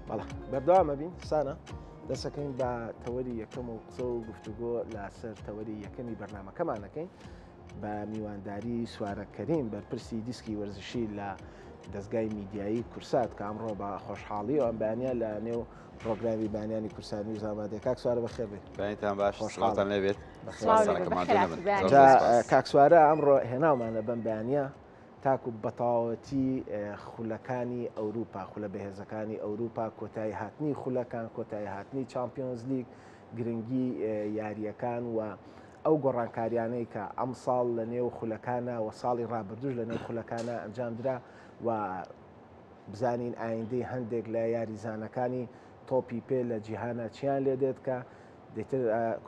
بەڵێ بەردەوام ئەبین سانا دەسەکەین بە تەوەری یەکەم و قسە و گفتوگۆ لەسەر تەوەری یەکەمی بەرنمەکەمان ئەکەین بە میوانداری سوارە کەریم بەرپرسی دیسکی وەرزشی لە دەستگای میدیایی کورسات کە ئەمڕۆ بە خۆشحاڵی و ئەم بەیانە لە نێو پرۆگرامی بانیانی کورسات نیوز ئامادەیە. کاک سوارە بەخێر بێت. بەیانتان باش، سڵاوتان لێبێت. کاک سوارە ئەمڕۆ هێناومانە بەم بەیانە تاکو بەتەواوەتی خولەکانی ئەوروپا، خولە بەهێزەکانی ئەوروپا، کۆتایی هاتنی خولەکان، کۆتایی هاتنی چامپیۆنز لیگ، گرنگی یارییەکان و ئەو گۆڕانکاریانەی کە ئەمساڵ لە نێو خولەکانە و ساڵی ڕابردوش لە نێو خولەکانە ئەنجامدرا و بزانین ئایندەی هەندێک لە یاریزانەکانی تۆپی پێ لە جیهانە چیان لێ دێت کە دیتر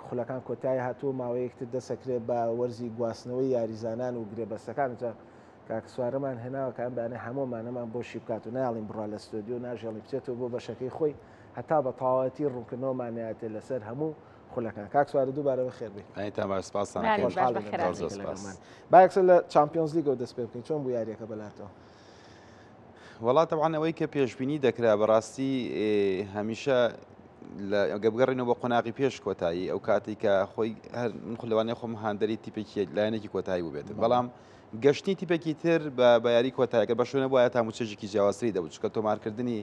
خولەکان کۆتایی هاتووە ماوەیەکتر دەسەکرێت بە وەرزی گواستنەوەی یاریزانان و گرێبەستەکان. جا کاک سوارەمان هێناوە کە ئەم بەیانە هەموومانەمان بۆشی بکات و نایەڵین بڕوا لە ستۆدیۆ، ناژێڵین بچێتەوە بۆ بەشەکەی خۆی هەتا بە تەواوەتی ڕوونکردنەوەمانەیاتێ لەسەر هەموو خولەکان. کاک سوارە دووبارە بەخێر بێی. بەیانتان باش، سپاستان ئەکەین. خۆشحاڵین لە بەیانیەکە لەگەڵمان. با یەکسەر لە چامپیۆنز لیگەوە دەست پێ بکەین، چۆن بوو یارییەکە بەلاتەوە؟ وەڵا تەبعەن ئەوەی کە پێشبینی دەکرا بەڕاستی هەمیشە گە بگەڕینەوە بۆ قۆناغی پێش کۆتایی ئەو کاتی کە خۆی هەر من خۆ لەوانەیە خۆم هاندەری تیپێکی لایەنێکی کۆتایی بووبێت بەڵام گەشتنی تیپێکی تر بە یاری کۆتایەکە بە شوێنە وایە تاموچێژێکی جیاوازتری دەبوو چونکە تۆمارکردنی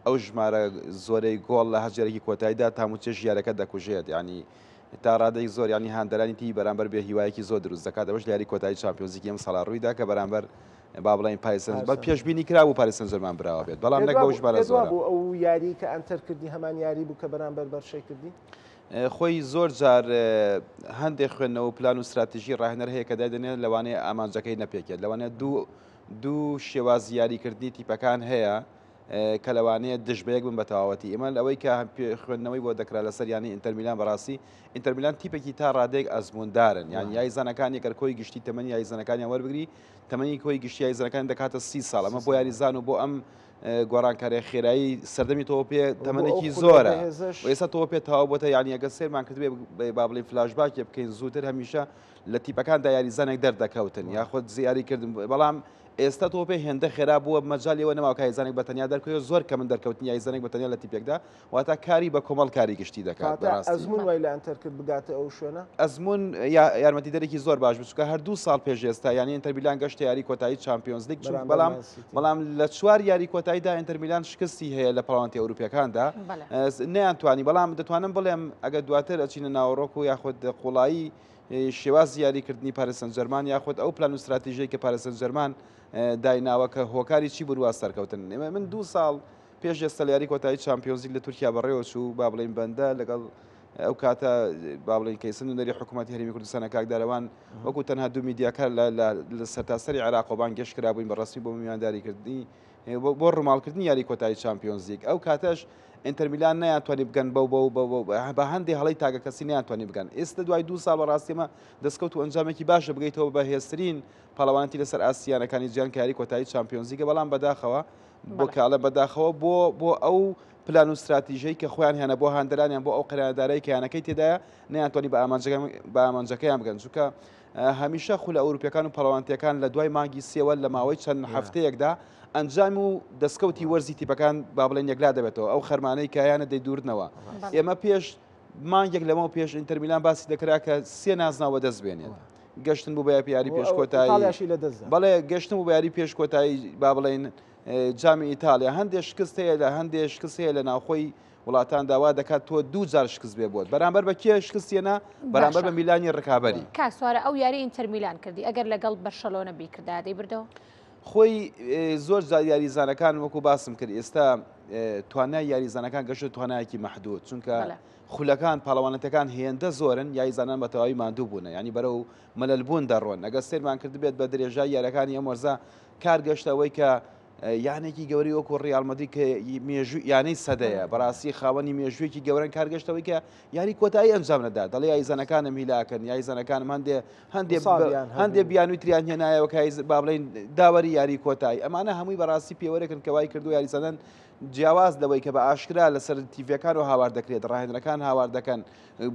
ئەو ژمارە زۆرەی گۆڵ لە هەر جارێکی کۆتاییدا تاموچێژ یارەکە دەکوژێت ینی تا ڕادەیەک زۆر ینی هاندەرانی تیپی بەرامبەر بێ هیوایەکی زۆر دروست دەکات ئەوەش لە یاری کۆتایی چامپیۆنزلیگی ئەم ساڵە ڕوویدا کە بەرامبەر با بڵێین پاریس سان بە پێشبینی کرابوو پاریس سان جێرمان براوە بێت بەڵام نەک بەو ژمارە زۆرە. بوو ئەو یاری کە ئەنتەر کردی هەمان یاری بوو کە بەرامبەر بەرشەی کردی؟ خۆی زۆر جار هەندێک خوێندنەوە و پلان و ستراتیژی ڕاهێنەر هەیە کە دایدەنێت لەوانەیە ئامانجەکەی نەپێکێت لەوانەیە دوو شێوازی یاریکردنی تیپەکان هەیە کە لەوانەیە دژ بەیەک بن بە تەواوەتی. ئێمە لەوەی کە خوێندنەوەی بۆ دەکرا لەسەر یانەی ئینتەرمیلان بەڕاستی ئینتەرمیلان تیپێکی تا ڕادەیەک ئەزموندارن یان یاریزانەکان یەکەر کۆی گشتی تەمەنی یاریزانەکانیان وەربگری تەمەنی کۆی گشتی یاریزانەکان دەکاتە 30 ساڵ ئەمە بۆ یاریزان و بۆ ئەم گۆڕانکاریە خێرایی سەردەمی تۆپێ تەمەنێکی زۆرە و ئێستا تۆپێ تەواو بۆتە یانی ئەگەر سێرمان کردبێ با بڵێین فلاشباکێ بکەین زووتر هەمیشە لە تیپەکاندا یاریزانێک دەردەکەوتن یاخود زیاری کردن بەڵام ئێستا تۆپێ هێندە خێرا بووە مەجالی ئەوە نەماوە کە یاریزانێک بە تەنیا دەرکەوێت، زۆر کەمن دەرکەوتنی یاریزانێک بە تەنیا لە تیپێکدا، واتە کاری بە کۆمەڵ کاری گشتی دەکات کەواتە بەڕاستی. ئەزموون وای لە ئەنتەر کرد بگاتە ئەو شوێنە؟ ئەزموون یارمەتیدەرێکی زۆر باش بوو، چونکە هەر دوو ساڵ پێش ئێستا یانەی ئینتەر میلان گەشتە یاری کۆتایی چامپیۆنزلیگ چوو، بەرامبەر بەڵام مان سیتی. بەڵام لە چوار یاری کۆتاییدا ئینتەر میلان شکستی هەیە لە پاڵەوانێتی ئەوروپییەکاندا، بەڵێ. نەیانتوانی، بەڵام دەتوانم بڵێم ئەگەر دواتر ئەچینە ناوەڕۆک و یاخود قوڵایی شێوازی یاریکردنی پاریس سانجێرمان یاخود ئەو پلان و ستراتیژەی کە پاریس سانجێرمان دایناوە کە هۆکاری چی بوون وا سەرکەوتن ئێمە من دوو ساڵ پێش ئێستا لە یاری کۆتایی چامپیۆنزلیگ لە تورکیا بەڕێوە چوو با بڵێین بەندە لەگەڵ ئەو کاتە با بڵێین کە ئێستا نوێنەری حکوومەتی هەرێمی کوردستانە کاک دارەوان وەکو تەنها دوو میدیاکار لە سەرتاسەری عێراق و بانگێشت کرابووین بە ڕەسمی بۆ میوانداریکردنی بۆ ڕووماڵکردنی یاری کۆتایی چامپیۆنزلیگ ئەو کاتەش ئینتەرمیلان نەیانتوانی بگەن بەو بەو بەو بە هەندێ هەڵەی تاکە کەسی نەیانتوانی بگەن ئێستا دوای دوو ساڵ بەڕاستی ئەمە دەستکەوت و ئەنجامێکی باشە بگەیتەوە بە بەهێزترین پاڵەوانێتی لەسەر ئاستی یانەکانی جیهان کە یاری کۆتایی چامپیۆنزلیگە بەڵام بەداخەوە بۆ کاڵە بەداخەوە بۆ بۆ ئەو پلان و ستراتیژەی کە خۆیان هێنا بۆ هاندەرانیان بۆ ئەو قەرانەدارای کە یانەکەی تێدایە نەیانتوانی بە ئامانجەکە بە ئامانجەکەیان بگەن چونکە هەمیشە خولە ئەوروپیەکان و پاڵەوانتیەکان لە دوای مانگی سێوە لە ماوەی چەند هەفتەیەکدا ئەنجام و دەستکەوتی وەرزی تیپەکان با بڵێن یەکلا دەبێتەوە ئەو خەرمانەی کە یانە دەیدورنەوە ئێمە پێش مانگێک لەمەوە پێش ئینتەرمیلان باسی دەکرا کە سێ نازناو بەدەست بێنێت گەشتن بوو بە یاری پێش کۆتایی بەڵێ گەشتن بوو بە یاری پێش کۆتایی با بڵێن جامی ئیتالیا هەندێک شکست هەیە لە هەندێک شکست هەیە لە ناوخۆی وڵاتان داوا دەکات تۆ دوو جار شکست بێ بۆت بەرامبەر بە کێ شکستێنە بەرامبەر بە میلانی ڕکابی کاک سوارە ئەو یاری ئینتەر میلان کردی ئەگەر لەگەڵ بەرشەلۆنە بیکردایە دەیبردەوە؟ خۆی زۆر جار یاریزانەکان وەکو باسم کرد ئێستا توانای یاریزانەکان گەشتە توانایەکی مەحدود چونکە خولەکان پاڵەوانەتەکان هێندە زۆرن یاریزانان بە تەواوی ماندوو بوونە ینی بەرەو مەلەلبوون دەڕۆن ئەگەر سێرمان کردبێت بە درێژای یارەکانی ئەم وەرزە کار گەشتەوەی کە یانێکی گەورەی وەکو ڕیال مەدرید کە مێژوو یانەی سەدەیە بەڕاستی خاوەنی مێژوویەکی گەورەن کارگەشتەوەی کە یاری کۆتایی ئەنجام نەدا دەڵێ یاریزانەکانم هیلاکن یاریزانەکانم هەندێ هەندێ هەندێ بیانووی تریان هێنایەوە کە با بڵێین داوەری یاری کۆتایی ئەمانە هەمووی بەڕاستی پێوەرێکن کە وای کردو یاریزانان جیاواز لەوەی کە بە ئاشکرا لەسەر تیڤەکان و هاوار دەکرێت، ڕاهێنەرەکان هاوار دەکەن،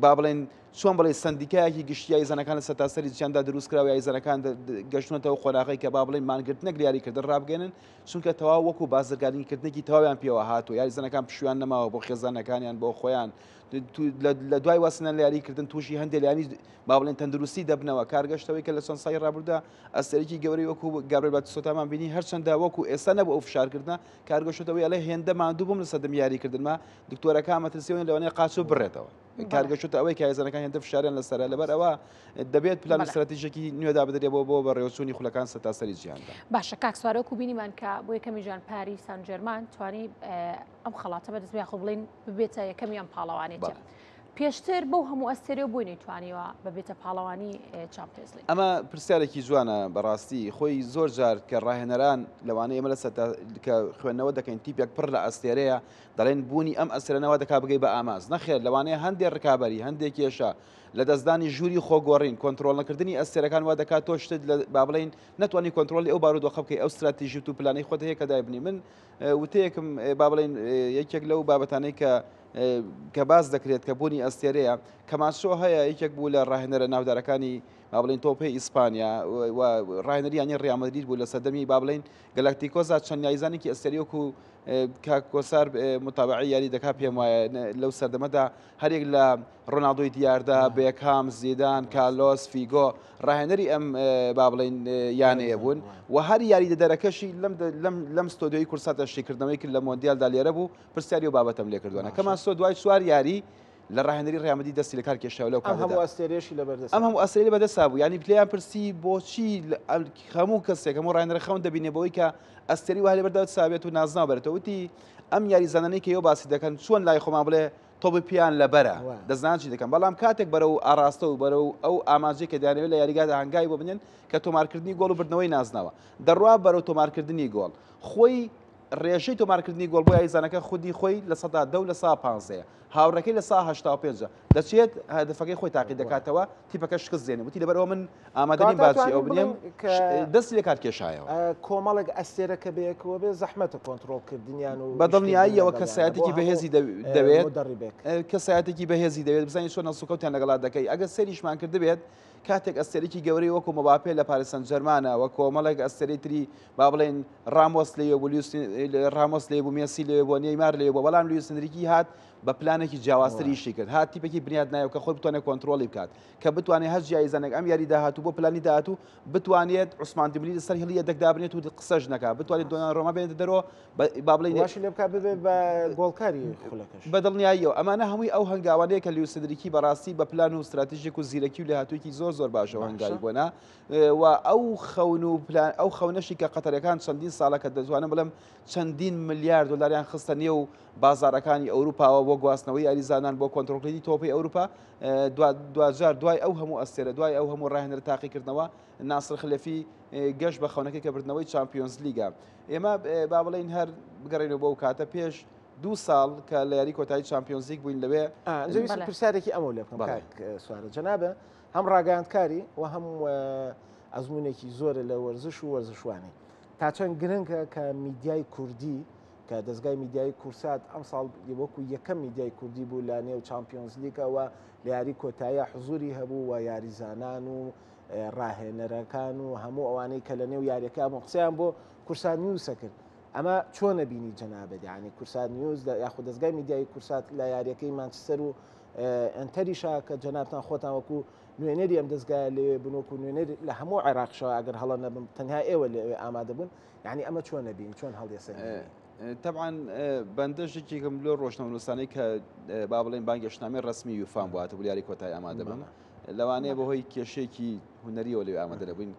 با بڵێن چۆن بڵێ سەندیکایەکی گشتی یاریزانەکان لە سەرتاسەری جیهاندا دروست کراوە، یاریزانەکان گەشتونەتەوە قۆناغی کە با بڵێن مانگرتنێک لە یاریکردن ڕابگەێنن، چونکە تەواو وەکو بازرگانیکردنێکی تەواویان پێوە هاتووە، یاریزانەکان پشویان نەماوە بۆ خێزانەکانیان بۆ خۆیان، لە دوای وەستان لە یاریکردن تووشی هەندێک لایەنی با بڵێن تەندروستی دەبنەوە. کارگەشتەوەی کە لە چەند ساڵی ڕابردوودا ئەستێرەیەکی گەورەی وەکو گابرێل باتیستۆتامان بینی، هەرچەندە وەکو ئێستا نەبوو ئەو فشارکردنە، کارگەشتەوەی ئەڵێ هێندە ماندوو بووم لە سەردەمی یاریکردنما، دکتۆرەکان مەترسیەوەن لەوانەیە قاچۆ بڕێتەوە. کارگەشتە ئەوەی کە یاریزانەکان هێندە فشاریان لەسەرە، لەبەر ئەوە دەبێت پلان و ستراتیژێکی نوێدا بدرێت بۆ بۆ بەڕێوەچوونی خولەکان سەرتاسەری جیهاندا. باشە کاک سوارە، وەکو بینیمان کە بۆ یەکەمی جان پاریس سان جێرمان توانی ئەم خەڵاتە بەدەست یاخۆ بڵین ببێتە یەکەمی ئەم پاڵەوانێتە. پێشتر بەو هەموو ئەستێرەوە بۆی نەیتوانیوە ببێتە پاڵەوانی چامپیۆنز لیگ؟ ئەمە پرسیارێکی جوانە بەڕاستی، خۆی زۆر جار کە ڕاهێنەران لەوانەیە ئێمە لەسەر کە خوێندنەوە دەکەین تیپێک پڕ لە ئەستێرەیە دەڵێن بوونی ئەم ئەستێرانە وا دەکات بگەی بە ئامانج، نەخێر لەوانەیە هەندێک ڕکابەری هەندێک کێشە لەدەستدانی ژووری خۆگۆڕین کۆنترۆڵ نەکردنی ئەستێرەکان وا دەکات تۆ شتت با بڵێین نەتوانی کۆنترۆڵی ئەو بارودۆخە بکەی ئەو ستراتیژی و پلانەی خۆت هەیە کە دایبنی. من وتەیەکم با بڵێین یەکێک لەو بابەتانەی کە کە باس دەکرێت کە بوونی ئەستێرەیە کەماسۆ هەیە یەکێک بوو لە ڕاهێنەرە ناودارەکانی با بڵێین تۆپی ئیسپانیا و ڕاهێنەری یانەی ڕیال مەدرید بوو لە سەردەمی با بڵێین گەلاکتیکۆزا چەند یاریزانێکی ئەستێرەی وەکو کاک کۆسار متابعەی یاری دەکات پێم وایە لەو سەردەمەدا هەرێک لە ڕۆناڵدۆی دیاردا بێکهام زیدان کارلۆس فیگۆ ڕاهێنەری ئەم با بڵێین یانەیە بوون و هەر یاریدەدەرەکەشی لەم لەم لەم ستۆدیۆی کورساتە شیکردنەوەی کرد لە مۆندیالدا لێرە بوو پرسیاری و بابەتەم لێکردوانە کەماسۆ دوای چوار یاری لە ڕاهێنەری ڕیال مەدرید دەستی لەکار کێشاوە لەو کاتەدا. ئەم هەموو ئەستێرەیەشی لەبەردەست ئەم هەموو ئەستێرەی لەبەردەستا بوو یانی پێیان پرسی بۆچی هەموو کەسێک هەموو ڕاهێنەرە خەون دەبینێ بەوەی کە ئەستێرەی وای لەبەردەستا بێت و نازناو بەرێتەوە وتی ئەم یاریزانانەی کە ئێوە باسی دەکەن چۆن لای خۆمان بڵێ تۆپی پێیان لەبەرە دەزانن چی دەکەن بەڵام کاتێک بەرەو ئاراستە و بەرەو ئەو ئامانجەی کە دەیانەوێت لە یاریگادا هەنگاوی بۆ بنێن کە تۆمارکردنی گۆڵ و بردنەوەی نازناوە دەڕوا بەرەو تۆمارکردنی گۆڵ خۆی ڕێژەی تۆمارکردنی گۆڵ بۆ یاریزانەکە خودی خۆی 10% و 15% هاوڕێکەی 85% دەچێت هەدەفەکەی خۆی تاقی دەکاتەوە تیپەکە شکست دێنێ وتی لەبەرئەوە من ئامادە نیم باجی ئەو بنێم دەستی لە کار کێشایەوە. کۆمەڵێک ئەستێرە کە بەیەکەوە بێ زەحمەتە کۆنتڕۆڵکردنیان و بە دڵنیاییەوە کەسایەتێکی بەهێزی دەوێت کەسایەتێکی بەهێزی دەوێت بزانین چۆن هەڵسوکەوتیان لەگەڵا دەکەی ئەگەر سەیریشمان کردبێت کاتێک ئەستێرێکی گەورەی وەکو مباپێ لە پاریس سان جەرمانە و کۆمەڵێک ئەستێرەی تری با بڵێن ڕامۆس لێ بوو ڕامۆس لێ بوو مێسی لێ بوو نێیمار لێ بوو بەڵام لویس ئێنریکی هات بە پلانێکی جیاوازتر ئیشی کرد هات تیپێکی بنیات نایەوە کە خۆی بتوانێت کۆنترۆڵی بکات کە بتوانێت هەر یاریزانێک ئەم یاری داهاتوو بۆ پلانی داهاتوو بتوانێت عوسمان دیمبلی لەسەر هێڵی یەدەک دابنێت و قسەش نەکات بتوانێت دۆنارۆما بێنێتە دەرەوە با بڵێین واشی لێ بکات ببێت بە گۆڵکاری خولەکەش. بە دڵنیاییەوە ئەمانە هەمووی ئەو هەنگاوانەیە کە لویس ئێنریکی بەڕاستی بە پلان و ستراتیژێک و زیرەکی و لێهاتوویەکی زۆر زۆر باشەوە هەنگاوی بۆ نا و ئەو خەون و پلان ئەو خەونەشی کە قەتەرەکان چەندین ساڵە کە دەتوانم بڵێم چەندین ملیار دۆلاریان خستە نێو بازاڕەکانی ئەوروپاوە بۆ گواستنەوەی یاریزانان بۆ کۆنترۆڵکردنی تۆپی ئەوروپا دواجار دوای ئەو هەموو ئەستێرە دوای ئەو هەموو ڕاهێنەر تاقیکردنەوە ناسر خلێفی گەشت بە خەونەکەی کە بردنەوەی چامپیۆنزلیگە ئێمە با بڵێین هەر بگەڕێینەوە بۆ ئەو کاتە پێش دوو ساڵ کە لە یاری کۆتایی چامپیۆنزلیگ بووین لەوێ پرسیارێکی ئەمە لێ بکەم کاک سوارە جەنابە هەم ڕاگەیاندکاری و هەم ئەزمونێکی زۆرە لە وەرزش و وەرزشوانی تا چەند گرنگە کە میدیای کوردی کە دەزگای میدیایی کورسات ئەمساڵ وەکو یەکەم میدیای کوردی بوو لە نێو چامپیۆنزلیگەوە لە یاری کۆتاییە حزوری هەبوو و یاریزانان و ڕاهێنەرەکان و هەموو ئەوانەی کە لە نێو یاریەکە بوون قسەیان بۆ کورسات نیوزە کرد ئەمە چۆنە بینی جەنابەت یعنی کورسات نیوز یاخود دەزگای میدیایی کورسات لە یاریەکەی مانچستەر و ئەنتەریشا کە جەنابتان خۆتان وەکو نوێنەری ئەم دەزگایە لەوێ بوون وەکو نوێنەر لە هەموو عێراقشەوە ئەگەر هەڵە نەبم تەنها ئێوە لەوێ ئامادە بوون یعنی ئەمە چۆن نەبین چۆن هەڵیەسەنگێنی؟ تەبعەن بەندەش یەکێکم لەو ڕۆژنامەنووسانەی کە با بڵێین بانگێشتنامەی ڕەسمی یوفام بۆ هاتبوو لە یاری کۆتایی ئامادە بم لەوانەیە بەهۆی کێشەیەکی هونەریەوە لەوێ ئامادە نەبووین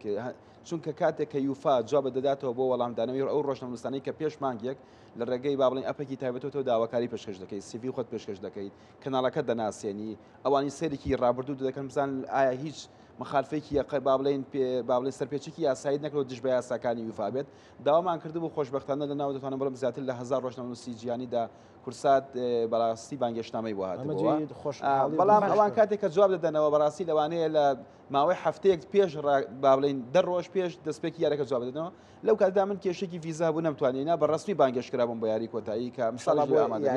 چونکە کاتێک کە یوفا جواب دەداتەوە بۆ وەڵامدانەوەی ئەو ڕۆژنامەنووسانەی کە پێش مانگێک لە ڕێگەی با بڵێین ئەپێکی تایبەتەوە داواکاری پێشکەش دەکەیت سیڤی خۆت پێشکەش دەکەیت کەناڵەکە دەناسێنی ئەوانی سەیرێکی ڕابردوو دەکەن بزان ئایا هیچ. مخالفێکی یەقە با بڵێین با بڵێن سەرپێچێکی یاسایی نەکرد دژ بە یاساکانی یوفا بێت. داوامان کردبوو خۆشبەختانە لە ناو دەتوانم بڵێم زیاتر لە 1000 ڕۆژنامەنووسی جیهانیدا کورسات بەڕاستی بانگێشتنامەی بۆ هاتبووە. بەڵام ئەوان کاتێک کە جواب دەدەنەوە بەڕاستی لەوانەیە لە ماوەی هەفتەیەک پێش با بڵێین 10 ڕۆژ پێش دەستپێکی یارەکە جواب دەدەنەوە. لەو کاتدا من کێشێکی ڤیزا بوو نەمتوانی نا بە ڕەسمی بانگێشت کرابووم بۆ یاری کۆتایی کە ئەمساڵ بۆ ئامادە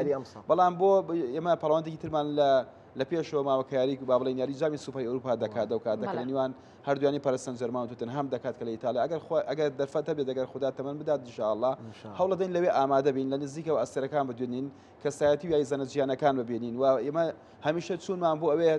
بەڵام بۆ ئێمە پاڵەوانێکی ترمان لە لە پێشەوە ماوە کە یاری با بڵێین یاری جامی سوپەری ئەوروپا دەکات ئەو کات دەکەن نێوان هەردوویانی پاریس سان جێرمان و توتنهام دەکات کە لە ئیتالیا ئەگەر خوا ئەگەر دەرفەت هەبێت ئەگەر خودا تەمەن بدات ان شاء الله هەوڵەدەین لەوێ ئامادە بین لە نزیکەوە ئەستێرەکان بدوێنین کەسایەتی و یاریزانە جیهانەکان ببینین و ئێمە هەمیشە چوونمان بۆ ئەوێ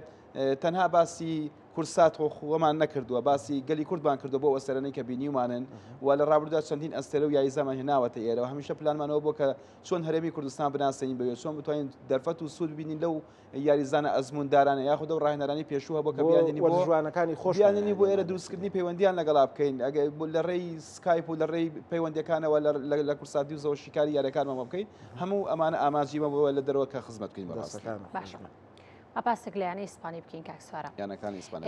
تەنها باسی کورسات خۆ خۆمان نەکردووە باسی گەلی کوردمان کردو بۆ ئەستێرانەی کە بینیومانن و لە ڕابردوودا چەندین ئەستێرە و یاریزانمان هێناوەتە ئێرەوە هەمیشە پلانمانەوە بۆ کە چۆن هەرێمی کوردستان بناسێنین بەوێ چۆن بتوانین دەرفەت و سوود ببینین لەو یاریزانە ئەزموندارانە یاخود ئەو ڕاهێنەرانی پێشوو هەبوو کە بیانێنی بۆ وەرزشوانەکانی خۆش بیانێنی بۆ ئێرە دروستکردنی پەیوەندیان لەگەڵا بکەین ئەگەر لە ڕێی سکایپ و لە ڕێی پەیوەندیەکانەوە لە کورسات نیوزەوە شیکاری یاریەکانمان بکەین هەموو ئەمانە ئامانجی مە بووە لە دەرەوە کە خزمەت بکەین بەڕاستی. باشە با باسێک لە یانەی ئیسپانی بکەین کاک سوارە. یانەکانی ئیسپانی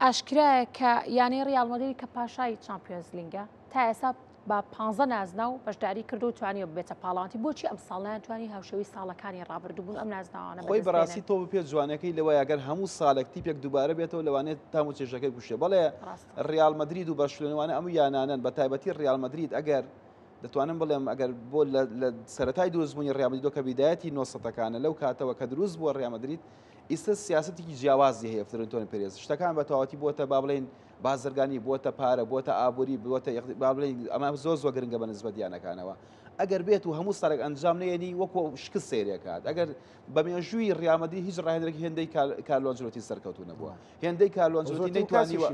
ئاشکرایە کە یانەی ڕیاڵ مەدرید کە پاشای چامپیۆنز لینگە تا ئێستا بە پانزە نازناو بەشداری کردو و توانیوە ببێتە پاڵەوانتی، بۆچی ئەمساڵ نەیانتوانی هاوشێوەی ساڵەکانی ڕابردوو بوون ئەم نازناوانە خۆی بەدەست بەڕاستی بێنن؟ تۆ بپێ جوانەکەی لەوەیە گەر هەموو ساڵێک تیپێک دووبارە بێتەوە لەوانەیە تام و چێژەکەی بکوشێ بەڵێ ڕاستە. ڕیاڵ مەدرید و بەرشلۆنە وانە ئەم یانانەن بە تایبەتی ڕیاڵ مەدرید ئەگەر دەتوانم بڵێم ئەگەر بۆ لە لە سەرەتای دروستبوونی ڕیاڵ مەدریدەوە کە بیدایەتی نۆسەتەکانە لەو کاتەوە کە دروست بووە ڕیاڵ مەدرید ئیستا سیاسەتێکی جیاوازی هەیە فلۆرنتۆنی پێرێز شتەکان بە تەواوەتی بووەتە با بڵێین بازرگانی بووەتە پارە بووەتە ئابووری بووەتە با بڵێین ئەمە زۆر زۆر گرنگە بە نسبەت یانەکانەوە ئەگەر بێت و هەموو ساڵێک ئەنجام نەیەنی وەکو شکست سەیرێکات ئەگەر بە مێژووی ڕیال مەدرید هیچ ڕاهێنەرێک هێندەی کارلۆ ئەنجلۆتی سەرکەوتوو نەبووە هێندەی کارلۆ ئەنجلۆتی نەیتوانیوە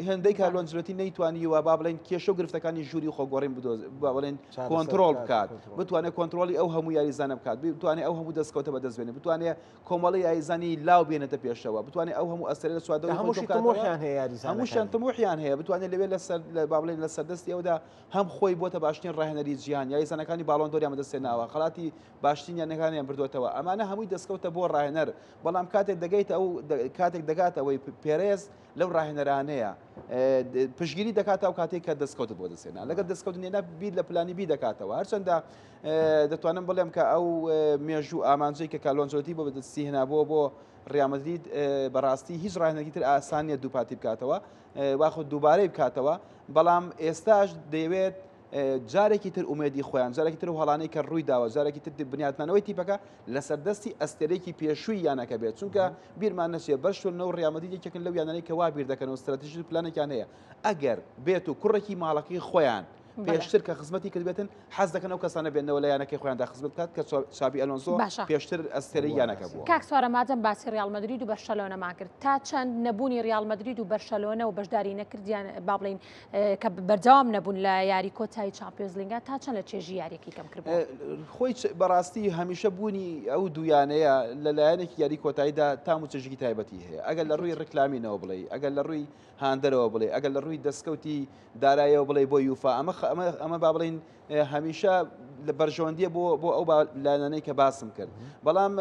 هێندەی کارلۆ ئەنجلۆتی نەیتوانیوە با بڵێن کێشە و گرفتەکانی ژووری خۆگۆڕین بدۆز با بڵێن کۆنترۆڵ بکات بتوانێت کۆنترۆڵی ئەو هەموو یاریزانە بکات بتوانێت ئەو هەموو دەستکەوتە بەدەست بێنێت بتوانێت کۆمەڵی یاریزانی لاو بێنێتە پێشەوە بتوانێت ئەو هەموو ئەستێرە لە چواردەوری خۆی هەمووشی کۆبکاتەوە. تموحیان هەیە یاریزانەکانی. هەمووشیان تموحیان هەیە بتوانێت لەوێ لەسەر با بڵێین لەسەر دەستی ئەودا هەم خۆی بۆتە باشترین ڕاهێنەری جیهان یاریزانەکانی باڵۆن دۆریان بەدەستهێناوە خەڵاتی باشترین یانەکانیان بردووەتەوە ئەمانە هەمووی دەستکەوتە بۆ ڕاهێنەر بەڵام کاتێک دەگەیتە ئەو کاتێک دەگاتە ئەوەی پێرێز لەو ڕاهێنەرانەیە پشگیری دەکات ئەو کاتێک کە دەستکەوتت بۆ دەستێنا لەگەڵ دەستکەوت نێنا بیر لە پلانی بی دەکاتەوە هەرچەندە دەتوانم بڵێم کە ئەو مێژوو ئامانجەی کە کارلۆ ئەنجلۆتی بۆ بەدەستی هێنابووە بۆ ڕیال مەدرید بەڕاستی هیچ ڕاهێنەرێکی تر ئاسان نییە دووپاتی بکاتەوە واخود دووبارەی بکاتەوە بەڵام ئێستاش دەیەوێت جارێکی تر ئومێدی خۆیان جارێکی تر و هەڵانەی کە ڕووی داوە جارێکی تر بنیاتنانەوەی تیپەکە لەسەر دەستی ئەستێرەیەکی پێشووی یانەکە بێت چونکە بیرمان نەچێت بەرشلۆنە و ڕیال مەدرید یەکێکن لەو یانانەی کە وا بیر دەکەنەوە ستراتیژی و پلانێکیان هەیە ئەگەر بێت و کوڕێکی ماڵەکەی خۆیان پێشتر کە خزمەتی کردبێتن حەز دەکەن ئەو کەسانە بێنەوە لە یانەکەی خۆیاندا خزمەت بکات کە چابی ئەلۆنزۆ باشە. پێشتر ئەستێرەی یانەکە بووە. کاک سوارە مادەم باسی ڕیاڵ مەدرید و بەرشەلۆنەمان کرد تا چەند نەبوونی ڕیاڵ مەدرید و بەرشەلۆنە و بەشداری نەکردیان با بڵێین کە بەردەوام نەبوون لە یاری کۆتایی چامپیۆنز لینگا تا چەند لە چێژی یاریەکەی کەم کردبوو؟ خۆی بەڕاستی هەمیشە بوونی ئەو دوو یانەیە لە لایەنێکی یاری کۆتاییدا تام و چێژێکی تایبەتی هەیە ئەگەر لە ڕووی ڕیکلامینەوە بڵێ ئەگەر لە ڕووی هاندەرەوە بڵێ ئەگەر لە ڕووی دەستکەوتی دارایەوە بڵێ بۆ یوفا ئەمە ئەمە ئەمە با بڵین هەمیشە لە بەرژەوەندیە بۆ بۆ ئەو لایەنانەی کە باسم کرد بەڵام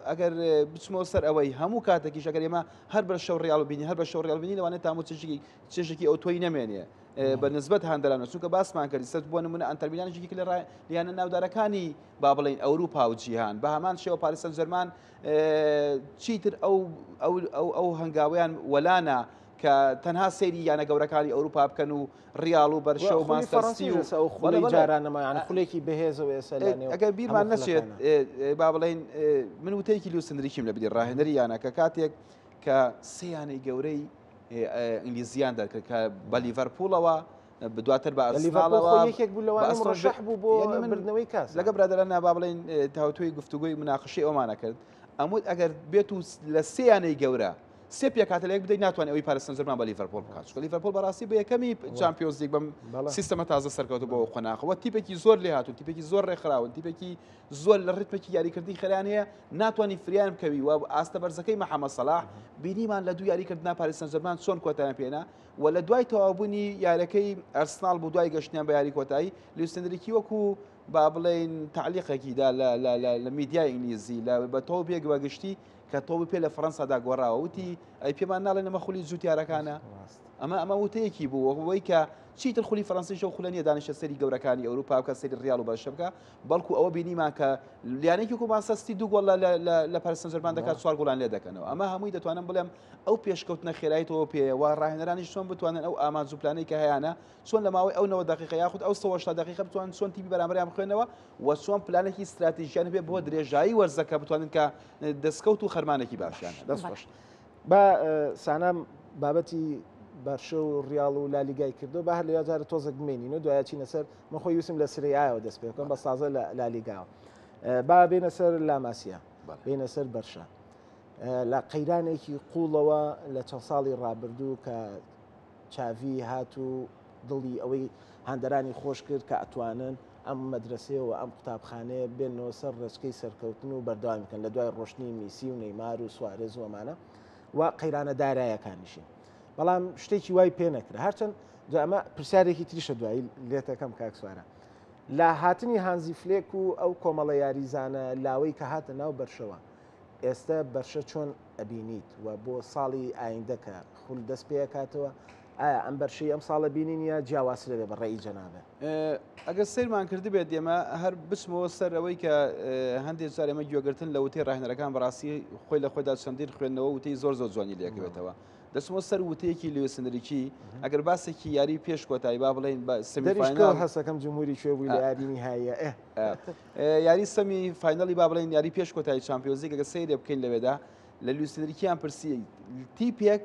ئەگەر بچمەوە سەر ئەوەی هەموو کاتێکیش ئەگەر ئێمە هەر بە شەو ڕیاڵ بینی هەر بە شەو ڕیاڵ بینی لەوانەیە تام و چێژێکی چێژێکی ئەوتۆی نەمێنێ بە نسبەت هاندەرانە چونکە باسمان کرد سەر بۆ نمونە ئەنتەر میلان یەکێک لە یانە ناودارەکانی با بڵێین ئەوروپا و جیهان بە هەمان شێوە پاریس سان جێرمان چیتر ئەو ئەو ئەو ئەو هەنگاویان وەلانە کە تەنها سەیری یانە گەورەکانی ئەوروپا بکەن و ڕیاڵ و بەرشە و مانچستەر و ئەو خولی جارانەمایان خولێکی بەهێزەوە ئێستا ئەگەر بیرمان نەچێت با بڵێین من وتەیەکی لویس ئێنریکیم لە بیری ڕاهێنەری یانەکە کاتێک کە سێ یانەی گەورەی ئینگلیزیان دەرکرد کە بە لیڤەرپوڵەوە دواتر بە ئەرسناڵەوە یەکێک بوو لەوانە مڕەشەح بوو بۆ بردنەوەی کاس لەگە برادەران با بڵێین تاوتوێی گفتوگۆی مناقشەی ئەومانە کرد ئەموت ئەگەر بێت و لە سێ یانەی گەورە سێ پێکهاتە لە یەک بدەیت ناتوانێت ئەوی پاریس سانجێرمان بە لیڤەرپۆل بکات چونکە لیڤەرپۆل بەڕاستی بە یەکەمی چامپیۆنز لیگ بەم سیستەمە تازە سەرکەوتو بۆ قۆناخەوە تیپێکی زۆر لێهاتوو تیپێکی زۆر ڕێکخراون تیپێکی زۆر لە ڕیتمێکی یاریکردنی خێرایان هەیە ناتوانانی فریان بکەوی و ئاستە بەرزەکەی محەممەد سەلاح بینیمان لە دوو یاریکردنا پاریس سانجێرمان چۆن کۆتایان پێنا و لە دوای تەواوبوونی یاریەکەی ئەرسناڵ بوو دوای گەشتیان بە یاری کۆتایی لویس ئێنریکی وەکو با بڵێین تەعلیقێکی دا لە لە لە لە میدیای ئینگلیزی لە بە تۆپێک بە گشتی کە تۆپی پێ لە فەرەنسادا گۆڕاوە وتی ئەی پێمان ناڵێن ئەمە خولی جوتیارەکانە ئەمە ئەمە وتەیەکی بوو وەکوەی کە چیتر خولی فەرەنسیش ئەو خولە نییە دانیشە سەری گەورەکانی ئەوروپا بکە سەری ڕیاڵ و بەرشە بکە بەڵکو ئەوە بینیمان کە لیانێکی وەکو مانچستەر سیتی دوو گۆڵ لە پاریس سانجێرمان دەکات چوار گۆڵان لێ دەکەنەوە ئەمە هەمووی دەتوانم بڵێم ئەو پێشکەوتنە خێرای تۆ پێیە و ڕاهێنەرانیش چۆن بتوانن ئەو ئامانج و پلانەی کە هەیانە چۆن لە ماوەی ئەو 90 دقیقە یاخود ئەو 180 دقیقە بتوانن چۆن تیپی بەرامبەریان بخوێنەوە و چۆن پلانێکی ستراتیژیان هەبێ بۆ درێژایی وەرزەکە بتوانن کە دەستکەوت و خەرمانێکی باشیان هەبێت. دەست خۆش. با سانا بابەتی بەرشە و ڕیاڵ و لالیگای کردو با هەر لەویا جارە تۆزێک بمێنین و دوایە چینە سەر من خۆی ویستم لە سری ئایەوە دەست پێ بکەم بەس تازە لە لالیگاوە با بێنە سەر لاماسیا بێنە سەر بەرشە لە قەیرانێکی قوڵەوە لە چەند ساڵی ڕابردوو کە چاڤی هات و دڵی ئەوەی هاندەرانی خۆش کرد کە ئەتوانن ئەم مەدرەسەیە و ئەم قوتابخانەیە بێنەوە سەر ڕێچکەی سەرکەوتن و بەردەوامی بکەن لە دوای ڕۆشتنی میسی و نەیمار و سوارێز و ئەمانە و قەیرانە دارایەکانیشی بەڵام شتێکی وای پێ نەکرا هەرچەند جا ئەمە پرسیارێکی تریشە دوایی لێتەکەم کاک سوارە لە هاتنی هانزی فلێک و ئەو کۆمەڵە یاریزانە لاوەی کە هاتە ناو بەرشەوە ئێستە بەرشە چۆن ئەبینیت و بۆ ساڵی ئایندە کە خول دەست پێکاتەوە ئایا ئەم بەرشەی ئەم ساڵە بینین یا جیاوازترە بێ بە ڕێی جەنابت؟ ئەگەر سەیرمان کردبێت ئێمە هەر بچمەوە سەر ئەوەی کە هەندێک جار ئێمە گوێگرتن لە وتەی ڕاهێنەرەکان بەڕاستی خۆی لە خۆیدا چەندین خوێندنەوە وتەی زۆر زۆر جوانی لێکەوێتەوە دەچمەوە سەر وتەیەکی لویس ئێنریکی ئەگەر باسێکی یاری پێش کۆتایی با بڵێین بە semi final هەستەکەم جمهوری کوێ بووی لە یاری نیهاییە یاری semi final ی با بڵێین یاری پێش کۆتایی چامپیۆنزلیگ ئەگەر سەیرێ بکەین لەوێدا لە لویس ئێنریکیان پرسی تیپێک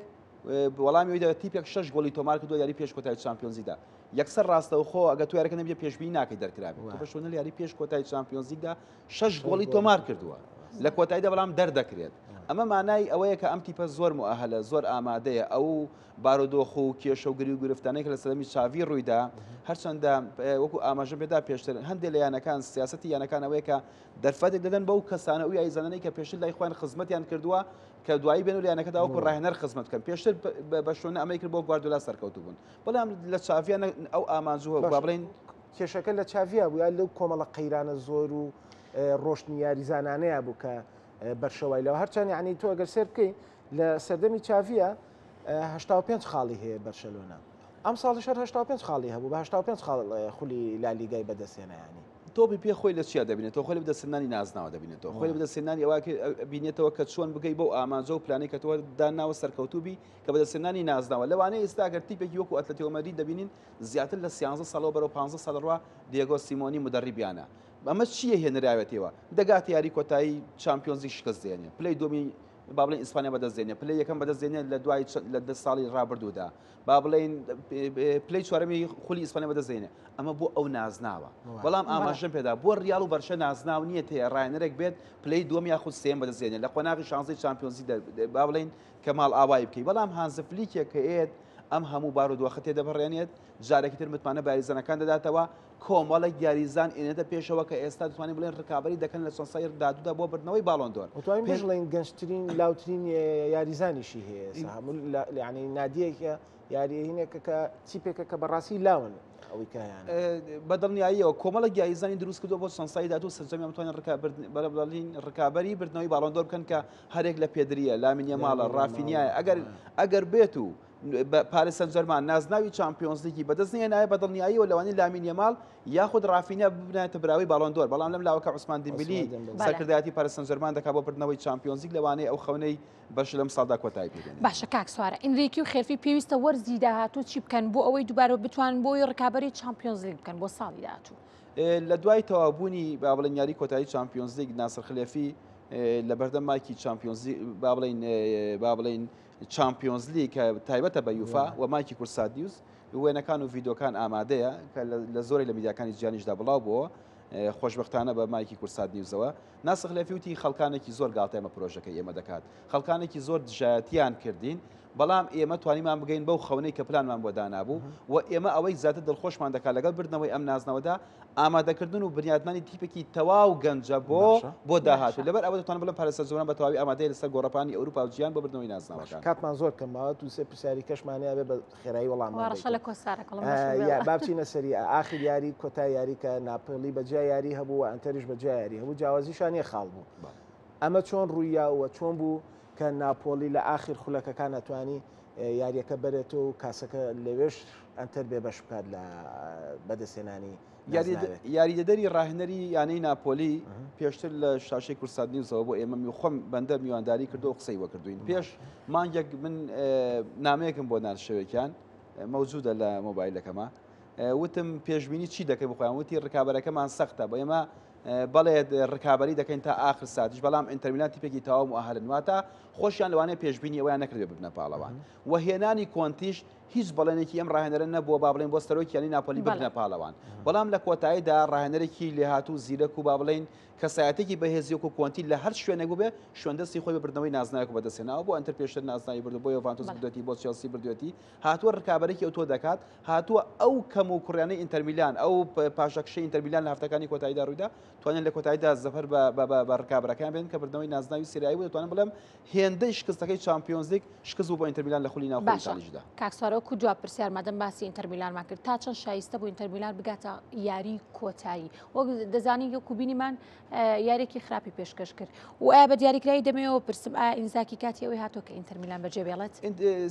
وەڵامی ئەوی دا تیپێک شەش گۆڵی تۆمار کردووە یاری پێش کۆتایی چامپیۆنزیدا یەکسەر ڕاستەوخۆ ئەگە تو یاریەکە نەبیە پێشبینی ناکەی دەرکرابێت تۆ بەشۆنە یاری پێش کۆتایی چامپیۆنزیدا شەش گۆڵی تۆمار کردووە لە کۆتاییدا بەڵام دەردەکرێت ئەمە مانای ئەوەیە کە ئەم تیپە زۆر موئەهلە زۆر ئامادەیە ئەو بارودۆخ و کێشە و گری و گرفتانەی کە لە سەردەمی چاڤی ڕوویدا هەرچەندە وەکو ئاماژە پێدا پێشتر هەندێک لە یانەکان سیاسەتی یانەکان ئەوەیە کە دەرفەتێک دەدەن بەو کەسانە و یاریزانانەی کە پێشتر لای خۆیان خزمەتیان کردووە کە دوایی بێن و لە یانەکەدا وەکو ڕاهێنەر خزمەت بکەن پێشتر بەرشلۆنە ئەمەی کرد بۆ گواردیۆلا سەرکەوتوو بوون بەڵام لە چاڤیا ئەو ئامانج و با بڵێین کێشەکە لە چاڤیا بوو یا لەو کۆمەڵە قەیرانە زۆر و ڕۆشتنی یاریزانانەیە بوو کە بەرشەوای لەوە هەرچەند یعنی تۆ ئەگەر سێر بکەی لە سەردەمی چاڤیا 85 خاڵی هەیە بەرشەلۆنە ئەم ساڵیش هەر 85 خاڵی هەبوو بە 85 خاڵ خولی لالیگای بەدەستهێنا یعنی تۆپی پێ خۆی لە چیا دەبینێتەوە؟ خۆی لە بەدەستهێنانی نازناوە دەبینێتەوە. خۆی لە بەدەستهێنانی ئەوە بینێتەوە کە چۆن بگەی بەو ئامانجە و پلانەی کە تۆ داناوە سەرکەوتوو بی کە بەدەستهێنانی نازناوە. لەوانەیە ئێستا گەر تیپێکی وەکو ئەتلەتیکۆ مەدرید دەبینین زیاتر لە سیانزە ساڵەوە بەرەو پانزە ساڵ دەڕوا دیێگۆ سیمۆنی مودەڕیبیانە. ئەمە چییە هێنراوێتەوە؟ دەگاتە یاری کۆتایی چامپیۆنزلیگ شکست دێنێ. پلەی دووەمی با بڵێین ئیسپانیا بەدەست دێنێ. پلەی یەکەم بەدەست دێنێ لە دوای لە دە ساڵی ڕابردوودا. با بڵێین پلەی چوارەمی خولی ئیسپانیا بەدەست دێنێ. ئەمە بۆ ئەو نازناوە بەڵام ئاماژەم پێدا بۆ ریال و بەرشە نازناو نییە تێ ڕاهێنەرێک بێت پلەی دووەم یاخود سێم بەدەست دێنێ لە قۆناغی شانزەی چامپیۆنزی با بڵێین کە ماڵ ئاوایی بکەی بەڵام هانز فلیکێک کە ئێت ئەم هەموو بارودۆخە تێدەپەڕێنێت جارێکی تر متمانە بە یاریزانەکان دەداتەوە کۆمەڵێک یاریزان ئێنێتە پێشەوە کە ئێستا دەتوانین بڵێن ڕکابەری دەکەن لە چەند ساڵی داهاتوودا بۆ بردنەوەی باڵۆن دۆر. دەتوانین بڵێین گەنجترین لاوترین یاریزانیشی هەیە ئێستا هەموو یعنی نادیەکە یاریهینێکە کە تیپێکە کە بەڕاستی لاون ئەوەی کە هەیانە. بە دڵنیاییەوە کۆمەڵێک یاریزانی دروست کردووە بۆ چەند ساڵی داهاتوو سەرجەمیان بتوانن بڵێین ڕکابەری بردنەوەی باڵۆن دۆر بکەن کە هەرێک لە پێدریە، لامین یەماڵە، ڕافینیایە ئەگەر ئەگەر بێت و پاریس سانجێرمان نازناوی چامپیۆنزلیگی بەدەست نەهێنایە بە دڵنیاییەوە لەوانەیە لامین یەماڵ یاخود ڕافینیا ببنایەتە براوەی باڵۆن دۆر بەڵام لەم لاوەکە عوسمان دیمبلی سەرکردایەتی پاریس سانجێرمان دەکات بۆ بردنەوەی چامپیۆنزلیگ لەوانەیە ئەو خەونەی بەش لەم ساڵدا کۆتایی پێ بێنێت. باشە کاک سوارە ئینریکی و خێلفی پێویستە وەرزی داهاتوو چی بکەن بۆ ئەوەی دووبارە بتوانن بۆی ڕکابەری چامپیۆنزلیگ بکەن بۆ ساڵی داهاتوو؟ لە دوای تەواوبوونی با بڵێن یاری کۆتایی چامپیۆنزلیگ ناسر خلێفی لە بەردەم مایکی چامپیۆنزلیگ با بڵێین با بڵێین چامپیۆنزلیگ کە تایبەتە بە یوفا و مایکی کورسات نیوز وێنەکان و ڤیدۆکان ئامادەیە کە لە زۆرێک لە میدیاکانی جیهانیشدا بڵاو بووە خۆشبەختانە بە مایکی کورسات نیوزەوە ناسر خلێفی وتی خەڵکانێکی زۆر گاڵتەیان بە پرۆژەکەی ئێمە دەکات، خەڵکانێکی زۆر دژایەتیان کردین، بەڵام ئێمە توانیمان بگەین بەو خەونەی کە پلانمان بۆ دانابوو و ئێمە ئەوەی زیاتر دڵخۆشمان دەکات لەگەڵ بردنەوەی ئەم نازناوەدا ئامادەکردن و بنیاتنانی تیپێکی تەواو گەنجە بۆ بۆ داهاتوو لەبەر ئەوە دەتوانم بڵێم پاریس سانجێرمان بە تەواوی ئامادەیە لەسەر گۆڕەپانی ئەوروپا و جیهان بۆ بردنەوەی نازناوەکان. کاتمان زۆر کەم ماوە دوو سێ پرسیاری کەشمان هەیە بێ بە خێرایی وەڵاممان ڕەشە لە دەیتەوە. کۆسارەکەڵم با بچینە سەری ئاخر یاری کۆتا یاری کە ناپۆلی بەجیا. یاری هەبوو و ئەنتەریش بە جیا یاری هەبوو جیاوازیشان یەک خاڵ بوو. ئەمە چۆن ڕوویا و چۆن بوو کە ناپۆلی لە ئاخر خولەکەکان ئەتوانی یاریەکە بەرێتەوە و کاسەکە لەوێش ئەنتەر بێبەش بکات لە بەدەستهێنانی یاریدەدەری ڕاهێنەری یانەی ناپۆلی پێشتر لە شاشەی کوردسات نیوزەوە بۆ ئێمە خۆم بەندە میوانداری کردو قسەی وە کردوین پێش مانگێک من نامەیەکم بۆ نارد شەوێکیان مەوجودە لە مۆبایلەکەمە وتم پێشبینی چی دەکەی بخۆیان وتی ڕکابەرەکەمان سەختە بۆ ئێمە بەڵێ ڕکابی دەکەین تا ئاخر ساتیش بەڵام ئینتەرمیلان تیپێکی تەواو موئەهەلن واتە خۆشیان لەوانەیە پێشبینی ئەویان نەکردێ ببنە پاڵەوان و هێنانی کۆنتیش هیچ بەڵێنێکی ئەم ڕاهێنەرە نەبووە با بڵێن بۆ سەرۆکی یانەی ناپۆلی ببنە پاڵەوان بەڵام لە کۆتاییدا ڕاهێنەرێکی لێهاتوو زیرەک و با بڵێین کەسایەتێکی بەهێزی وەکو کۆنتی لە هەر شوێنێک بووبێ شوێندەستی خۆی بە بردنەوەی نازناوێک بەدەستهێناوە بۆ ئەنتەر پێشتر نازناوی بردو بۆ یۆڤانتۆس بردوێتی بۆ چێڵسی بردوێتی هاتووە ڕکابەرێکی ئەوتۆ دەکات هاتووە ئەو کەم و کوڕیانەی ئینتەرمیلان ئەو پاشەکشەی ئینتەرمیلان لە هەفتەکانی کۆتاییدا ڕوویدا توانیان لە کۆتاییدا زەفەر بە ڕکابەرەکان بێن کە بردنەوەی نازناوی سێریایی بوو دەتوانم بڵێم هێندەی شکستەکەی چامپیۆنزلیگ شکست بوو بۆ ئینتەرمیلان لە خولی ناوخۆی باشە ئیتالیشدا. کاک سوارە وەکو دوا پرسیار مادەم باسی ئینتەرمیلانمان کرد تا چەند شایستە بوو ئینتەرمیلان بگاتە یاری کۆتایی وەک دەزانین وەکو بینیمان یاریێکی خراپی پێشکەش کرد و ئایا بە دیاریکراوی دەمەوە پرسم ئایا ئینزاکی کاتی ئەوەی هاتووە کە ئینتەرمیلان بەجێ بێڵێت؟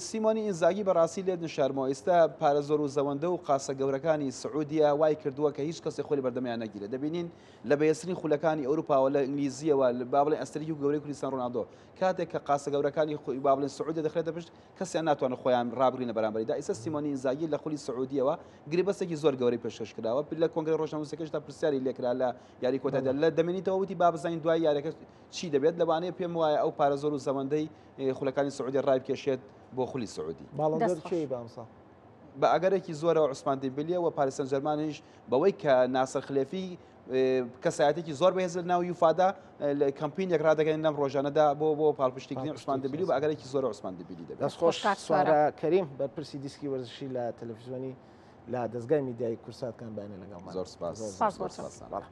سیمۆنی ئینزاگی بەڕاستی لێت نشارمەوە ئیستا پارە زۆر و زەوەندە و قاسە گەورەکانی سعودیە وای کردووە کە هیچ کەسێک خۆی لە بەردەمیان نەگیرێت دەبینین لە بەهێزترین خولەکانی ئەوروپاوە لە ئینگلیزیەوە با بڵێن ئەستێرەیەکی گەورەی کریستیان ڕۆناڵدۆ کاتێک کە قاسە گەورەکانی خۆی با بڵێن سعودیە دەخرێتە پشت کەسیان ناتوانن خۆیان ڕابگرن لە بەرامبەریدا ئیستا سیمۆنی ئینزاگی لە خولی سعودیەوە گرێبەستێکی زۆر گەورەی پێشکەش کراوە لە کۆنگرە ڕۆژنامەنووسەکەشدا پرسیاری لێکرا لە یاری کۆتایدا لە دەمێنیتەوە وتی با بزانین دوای یاریەکە چی دەبێت لەوانەیە پێم وایە ئەو پارە زۆر و زەوەندەی خولەکانی سعودیە ڕایبکێشێت بۆ خولی سعودی. باڵۆن دۆر کێی بە ئەمساڵ؟ بە ئەگەرێکی زۆرەوە عوسمان دیمبلیە و پاریس سان جێرمانیش بەوەی کە ناسر خلێفی کەسایەتێکی زۆر بەهێز لە ناو یوفادا لە کەمپینێک ڕادەگەن لەم ڕۆژانەدا بۆ بۆ پاڵپشتیکردنی عوسمان دیمبلی و بە ئەگەرێکی زۆر عوسمان دیمبلی دەبێت. دەست خۆش سوارە کەریم بەرپرسی دیسکی وەرزشی لە تەلەفزیۆنی لە دەزگای میدیایی کورساتکان بەیانە لەگەڵمان. زۆر سپاس. سپاس بۆ تۆ. بەڵێ.